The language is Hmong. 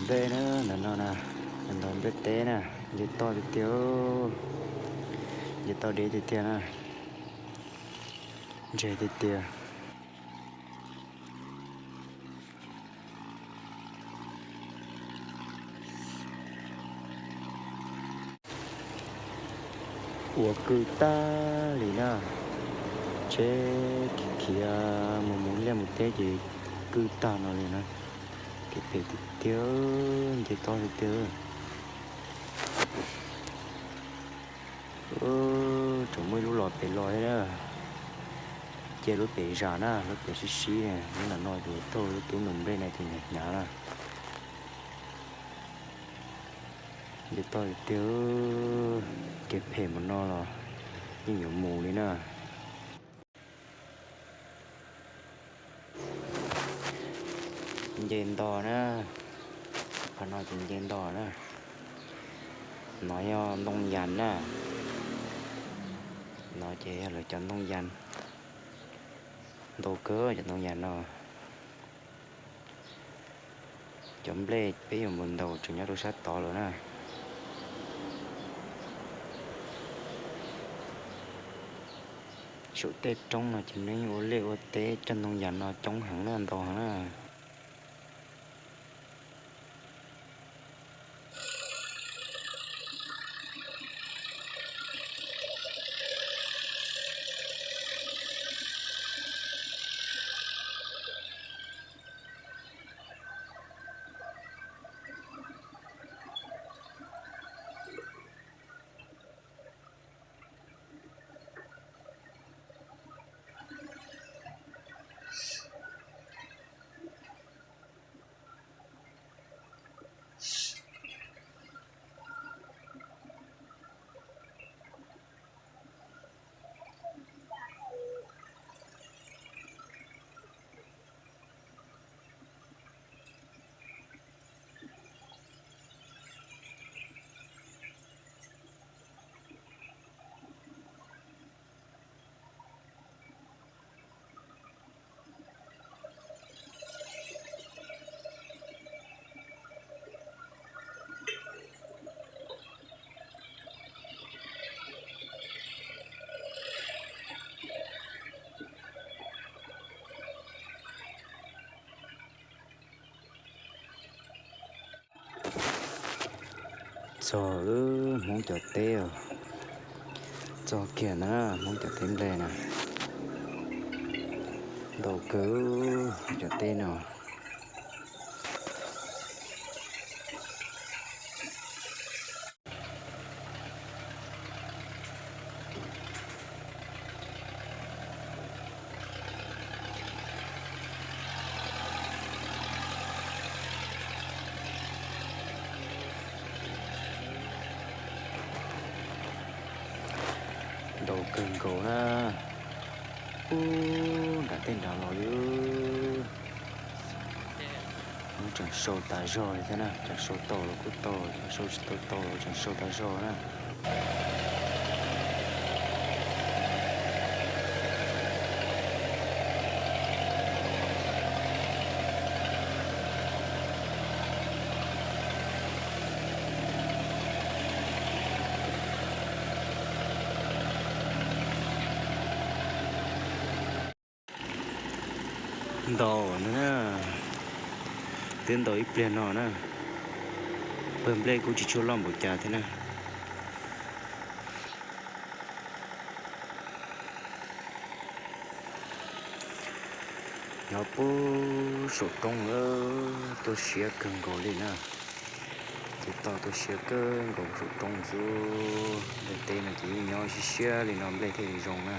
Nplej na, ntawm no na, ntawm nplej teb na, nce toj tiag tiag, nce toj deb tiag tiag na, ntseg tiag tiag. Ua kwj tag li na, tsheb khiav khiav mus mus liaj mus teb ces kwj tag no li na, kev phem tiag tiag, nce toj tiag tiag. Tseem muaj ib lub los pem los thiab na, cia lub pem zam na, lub pem sib sib, lub nram no ces tuaj lub tub nus nplej na ces hnyav hnyav na. Nce toj tiag tiag, kev phem mus no los yeej yuav mus li na. Nce nto na, qhov no ces nce nto na. No yog ntoo yas na, no ces yog lawv cov ntoo yas, ntau kawg cov ntoo yas no. Cov nplej peb yuav mus ntaus tseem nyob rau sab tod lawm na. Saum tej roob no ces nws ua liaj ua teb coj ntoo yas no coob heev na, ntau heev na. Txog wb Hmoob cov teb os, txog kiag na Hmoob cov teb nplej na, ntau kawg cov teb no. Ntau kawg nkaus na. Ub, nram tej nrad los li. Ub, tseem sau tas zog li thiab na, tseem sau tau los kuj tau, tseem sau tsis tau tau los tseem sau tas zog na. Ntau na, twb ntau ib pliag no na, pawg nplej kuj tsis tshua loj npaum cas thiab na. Nyob puag saum roob lawm, tuaj siab kawg nkaus li na. Ces toj tuaj siab kawg nkaus saum roob xwb. Nplej teb no ces yeej nyob siab siab li no nplej thiaj li zoo na.